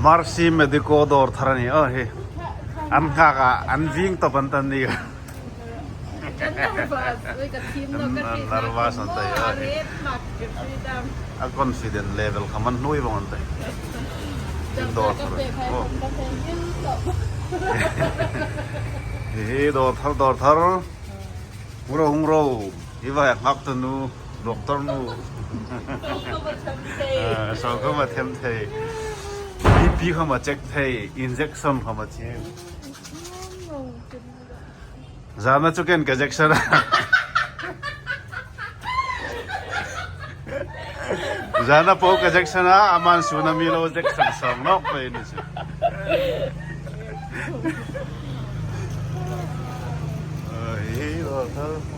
Mercy Medico dawr thar a ni aw hi. An nghak a an ving tawp an tan ni. Nervous an tai aw hi. A confident level kha man hnui vawng an tai. Dawr thar aw. Hi dawr thar dawr thar. Hungro hungro hi vai a nghak tu nu doctor nu so kha ma them thei BP kha ma check thei injection kha ma chi zana chu ken ka jection zana po ka jection a aman suna mi lo jection song nok pe ni chu hi